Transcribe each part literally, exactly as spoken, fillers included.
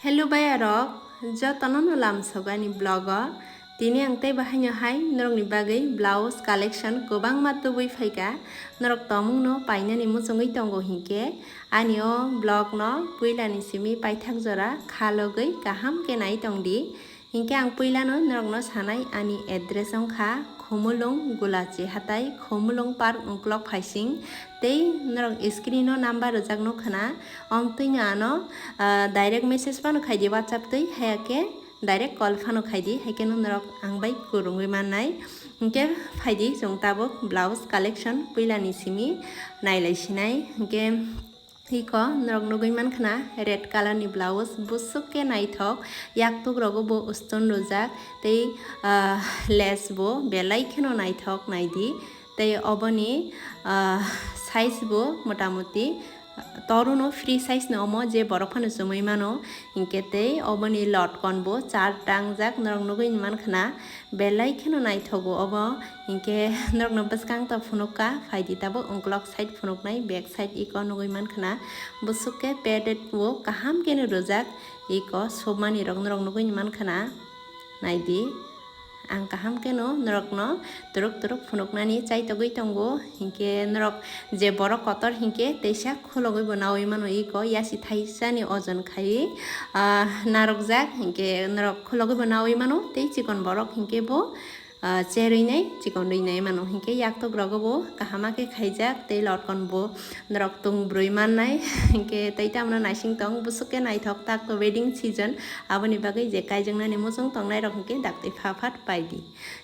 Hello bayarok, jotono no lamsok ani vlog o. Tini ang tei bahaino hai norokni bagwi blouse collection kwbangma tubui phaikha. Norok tongmungno painani muchungwi tongo hinkhe ani o vlog no puilani simi paithak jora khalogwi kaham khe nai tongdi. Hinkhe ang puilano norokno sanai ani address wngkha Khumulwng Gulachi Hatai, Khumulwng Park Ungkolok Phaising, tei norok screen o number rijak nukha na, omtwino ano, ah, direct message phano khaidi WhatsApp twi, haya khe direct call phano khaidi, hai kheno norok ang bai kwrwngwi mannai. Hinkhe phaidi chwng tabuk blouse collection puilani simi nailai sinai. Hinkhe iko norok nugwi mankha na red color ni blouse, busuk khe naithok, yaktuk rogo bo stone rwjak tei, ah, lace bo belai kheno naithok naidi. Tei oboni, ah, size bo motamuti, ah, toruno free size no omo je borok phano chumui mano, hinkhe tei oboni lotkon bo char tangjak norok nugwi mankha na. Belai kheno naithogo obo, hinkhe norokno bwskang to phunukha, phaidi tabuk ungkolok side phunuknai, back side iko nugwi mankha na. Busuk khe padded o kaham kheno rwjak, iko sobmani rok norok nugwi mankha na. Naidi, ang kaham kheno norokno turuk turuk phunuknani chaitogwi tongo, hinkhe norok je borok kotor hinkhe teisa khulogwi bo naui mano, iko yasi thaisani ojon khai, ah, narwkjak, hinkhe norok khulogwi bo naui mano, tei chikon borok hinkhe bo, ah, cherwi nai, chikon rwi nai mano, hinkhe yaktuk rogo bo kahama khe khaijak, tei lotkon bo norok tungbrwi mannai, hinkhe tei tamno naising tong, busuk khe naithok tak to wedding season, aboni bagwi je kaijaknani muchung tongnai rok hinkhe daktwi pha phat paidi,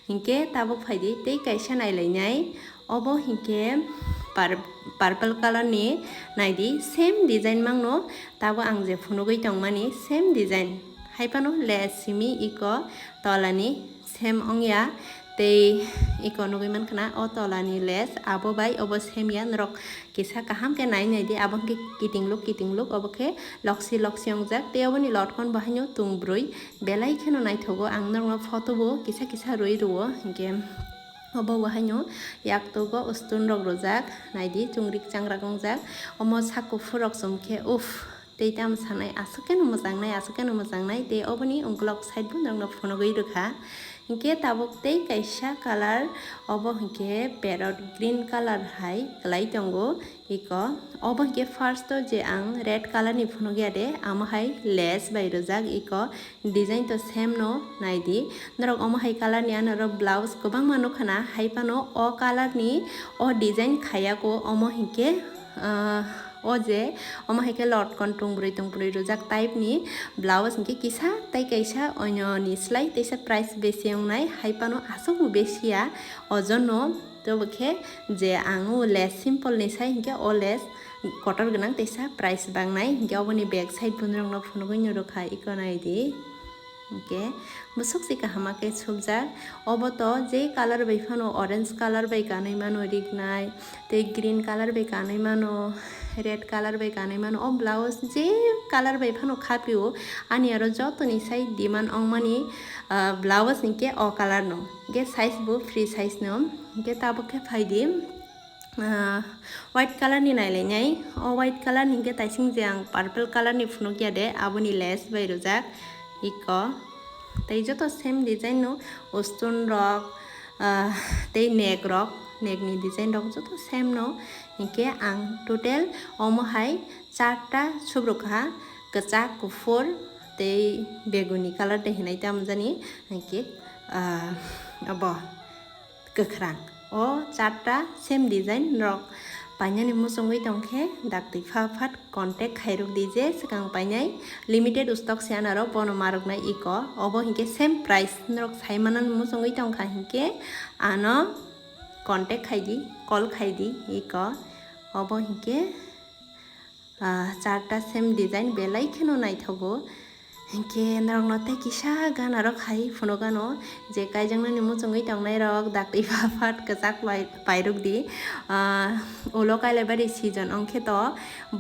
hinkhe tabuk phaidi tei kaisa nailainai. Obo hinkhe par-, purple color ni naidi, same design mangno, tabo ang je phunugwi tongmani same design. Haiphano lace simi iko tolani same wngya, tei iko nugwi mankha na o tolani lace abo bai obo same ya, norok kisa kaham khe nai naidi, abo hinkhe kiting luk kiting luk, obo khe loksi loksi wngjak, tei oboni lotkon bo haino tungbrwi, belai kheno naithogo, ang norokno photo bo kisa kisa rwi rwo hinkhe. Obo bo haino yaktogo stone rok rwjak, naidi chungrik changrak wngjak. Omo sak kuphur rok chum khe, uff, tei tamo sanai, aswk kheno mwchangnai, aswk kheno mwchangnai. Tei oboni ungkolok side bo norokno phunugwi rwkha. Hinkhe tabuk tei kaisa color, obo hinkhe parrot green color hai kwlai tongo. Iko, obo hinkhe first o je ang red color ni phunukya de, amo hai lace bai rwjak iko. Design to same no naidi. Norok omo hai color ni ano oro blouse kwbangma nukha na, hai phano o color ni o design khayako, omo hinkhe, ah, o je omo hai khe lotkon tungbrwi tungbrwi rwjak type ni blouse hinkhe kisa tei kaisa onyo ni slai teisa price besi wngnai, hai phano aswk bo besi ya ojon no. Tei bo khe je ang o lace simple ni sai hinkhe o lace kotor gwnang teisa price bangnai, hinkhe oboni back side bo norokno phunugwi nw rwkha, iko naidi. Hinkhe bwswk se kaham khe subjak. Obo to je color bai phano, orange color bai kanwi mano rignai, tei green color bai kanwi mano, red color bai kanwi mano. O blouse je color bai phano khapio, ani aro jotoni sai demand wngmani, ah, blouse hinkhe o color no, hinkhe size bo free size no. Hinkhe tabuk khe phaidi. Ah, white color ni nailainai. O white color ni hinkhe taising je ang purple color ni phunukya de, aboni lace bai rwjak iko. Tei joto same design no, stone rok, ah, tei neck rok, neck ni design rok joto same no. Hinkhe ang total omo hai charta subrukha, kwchak, kuphur tei beguni color de hinai tamo jani. Hinkhe, ah, abo kwkhrang. O charta same design rok painani muchungwi tongkhe daktwi pha phat contact khairok di je swkang painai, limited stock se anaro bono maroknai iko. Obo hinkhe same price norok saimanani muchungwi tongkha hinkhe ano contact khaidi, call khaidi iko. Obo hinkhe, ah, charta same design belai kheno naithogo. Hinkhe norokno tei kisa gana rok hai phunukgano je kaijaknani muchungwi tongnairok daktwi pha phat kwchak pai-, pairwkdi. Ah, ulo Kailaibari season wngkhe to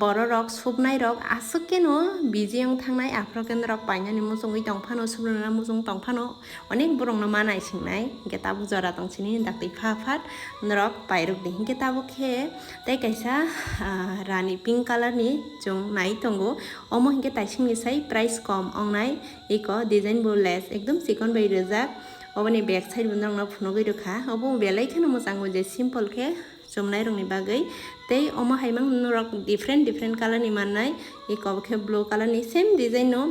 bororok supnairok aswk kheno busy wng thangnai, aphuru khe norok painani muchungwi tongphano, subruna muchung tongphano, onek borokno ma naisingnai, hinkhe tabuk jora tong sini daktwi pha phat norok pairwkdi. Hinkhe tabuk khe tei kaisa, ah, rani pink colour ni chwng nai tongo. Omo hinkhe taisingni sai price kom wngnai, eko design bo less, ekdom chikon bai rijak. Oboni back side bo norokno phunugwi rwkha. Obo belai kheno mwchango je simple khe chumnairokni bagwi. Tei omo hai mang norok different different colour ni mannai. Eko bo khe blue colour ni same design no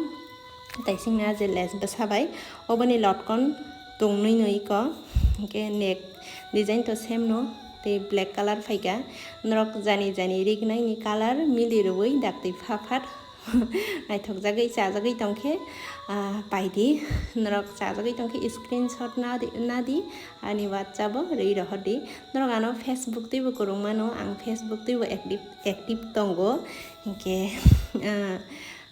taisingni ah je less bwsa bai. Oboni lotkon tongnwi no eko, hinkhe neck design to same no, tei black colour phaikha. Norok jani jani rignai ni colour mili rwui daktwi pha phat naithokjagwi chajagwi tongkhe, ah, paidi. Norok chajagwi tongkhe screenshot nadi, nadi ani WhatsApp o rwi rohordi. Norok ano Facebook twibo kwrwng mano, ang Facebook twibo active, active tongo. Hinkhe, ah,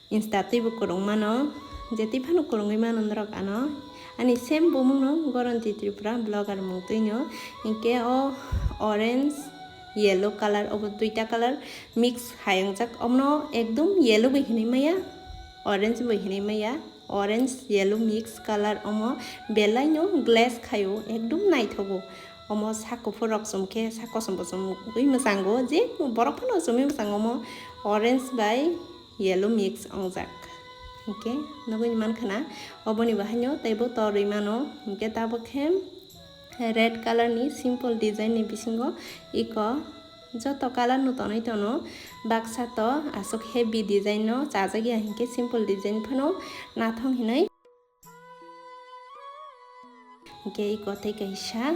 Insta twibo kwrwng mano, je twi phano kwrwngwi mano norok ano. Ani same bumungno Goronti Tripura blogger mung twino. Hinkhe o orange, yellow colour, obo duita colour mix hai wngjak. Omno ekdom yellow bai hinwi maya, orange bai hinwi maya. Orange yellow mix colour omo belaino glaze khaio, ekdom naithogo. Omo sak kuphur rok chumkhe sak kosom bo chumui mwchango, je borok phano chumui mwchango omo orange bai yellow mix wngjak. Hinkhe nugui mankha na, oboni bahaino teibo torwi mano. Hinkhe tabuk khe red colour ni simple design ni bisingo eko joto colour no tonwi tono. Baksa to aswk heavy design no chajak ya, hinkhe simple design phano nathok hinwi. Hinkhe eko tei kaisa,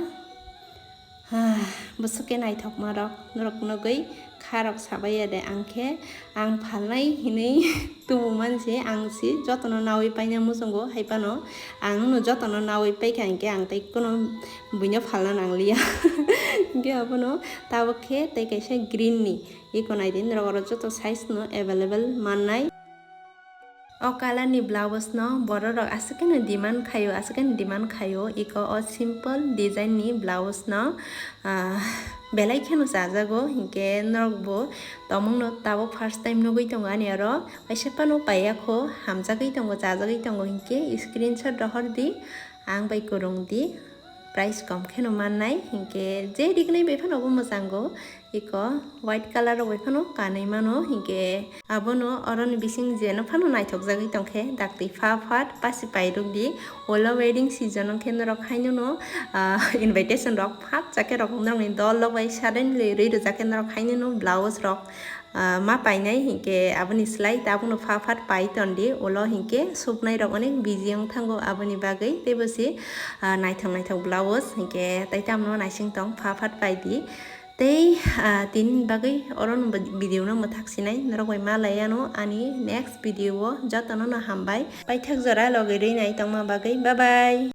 ah, bwswk khe naithokma rok norok nugwi kha rok sabai ya de, ang khe ang phalnai hinwi tubu manse, ang si jotono nawi paina muchungo, hai phano ang no jotono nawi paikha, hinkhe ang tei kono buino phalna nangliya. Hinkhe abono tabuk khe tei kaisa green ni eko naidi, norok oro joto size no available mannai. O colour ni blouse no borok rok aswk kheno demand khaio, aswk kheno demand khaio. Eko o simple design ni blouse no, ah, belai kheno chajago, hinkhe norok bo tongmung no tabuk first time nugui tongo ani oro. Waisa phano paiya kho, hamjagwi tongo, chajagwi tongo, hinkhe screenshot rohor di, ang bai kwrwng di. Price kom kheno mannai, hinkhe je rignai bai phano bo mwchango. Eko white colour rok bai phano kanwi mano, hinkhe abono oroni bising jeno phano naithokjagwi tongkhe, daktwi pha phat pasi pairwk di. Ulo wedding season wngkhe norok haino no, ah, invitation rok phat chakhe rok norokni dol rok bai suddenly rwi rwjak khe norok haino no blouse rok, ah, ma painai, hinkhe aboni slai tabukno pha phat pai tondi. Ulo hinkhe supnai rok onek busy wng thango, aboni bagwi teibo se, ah, naithok naithok blouse, hinkhe tei tamno naising tong pha phat pai di. Tei, ah, tini bagwi oro no video no mwthak sinai, norok bai ma lai ano ani next video o. Jotono no hambai, paithak jora logi rwi nai tongma bagwi, bye bye.